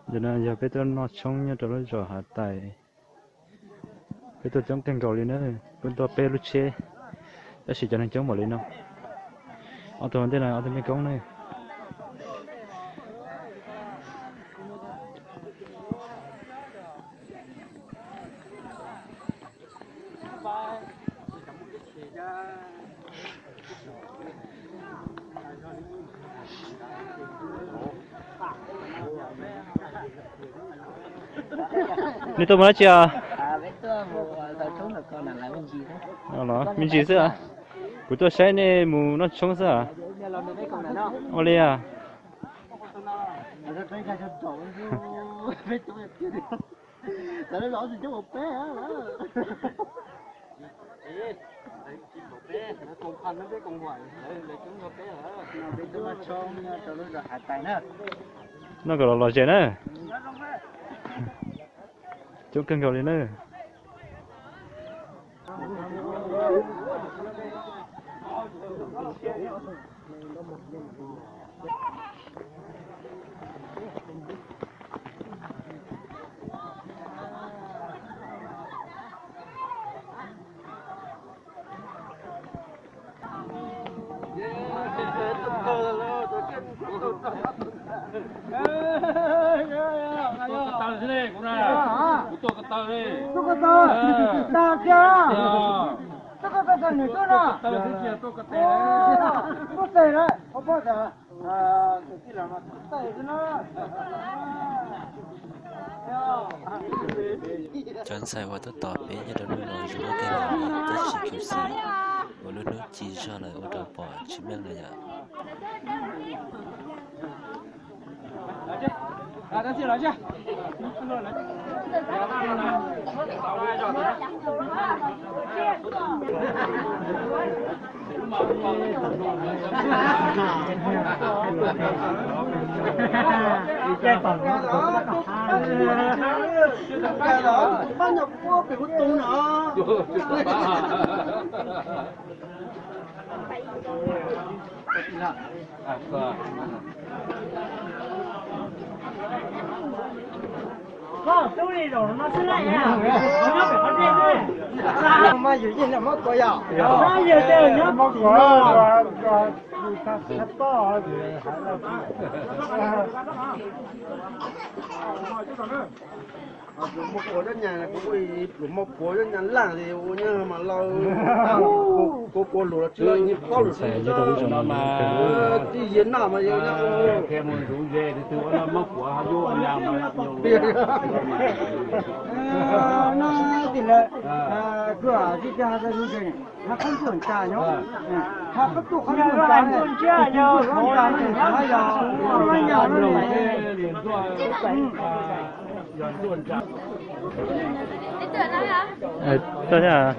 Ntawm no yog peb tuaj noj tshoob nyob rau lub zos Hav Tais. Peb tuaj coob kawg nkaus li na, peb tuaj peb lub tsheb, tab sis cov neeg coob npaum li no. Ob tug ntej no ob tug mej koob ne. Nej tuaj mus dab tsi os? Me ntsis xwb. Kuv tuaj saib nej mus noj tshoob xwb. Ua li os. Noj kom los los zem na. Coob kawg nkaus li na. Tuaj ko taw xwb ne, kuv na. Kuv tuaj ko taw ne. Tuaj ko taw. Tag kiag. Tuaj ko taw, nws tuaj na. Tuaj ko taw xwb, tuaj ko taw. Tuaj tes lawm, ua poj tas. Cov ntxhais uas tuaj tos peb nyob rau lub zos Zuag Kawg Nkaus, tab sis kuv xav ua lub hnub ci zog lawm ua rau pom tsis meej lawm yom. Mas yus yeej nyob Mab Kuam yom? Yus nyob Mab Kuam. Pluas Mab Kuam cov nyas, kuv ua ib pluas Mab Kuam cov nyas laj li ua nyob mas laus, kuv kuv luag los tsis laus, nyob rau lub zos no mas tib yias noj mas yog nyob ua mus zuv ze, tus twg ua noj Mab Kuam ho yuav ua nyas mas. Noj tim lawv, kuv tib cag zuv ze, hab qhov tuaj ntsa nyob, hab qhov tuaj qhov tuaj ntsa, ntsa yog nyas no. Tuaj thiab.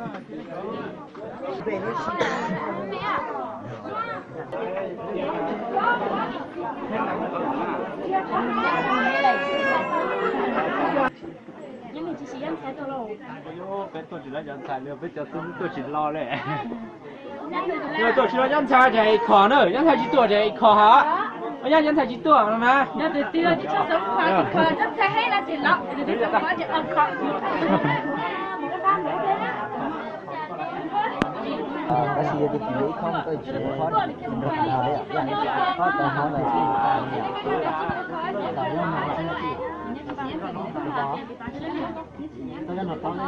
Peb tuaj tsis los cov ntxhais li, peb cov xib hwb tuaj tsis los li. Yog tuaj tsis los cov ntxhais ces khom na, cov ntxhais tsis tuaj ces khom hos. Yog cov ntxhais tsis tuaj no mas. Tab sis yog tias tim ib khob tau tsis khob, khob tau hov ntawd tsis tau nyob no xwb. Tau nyob no tau li.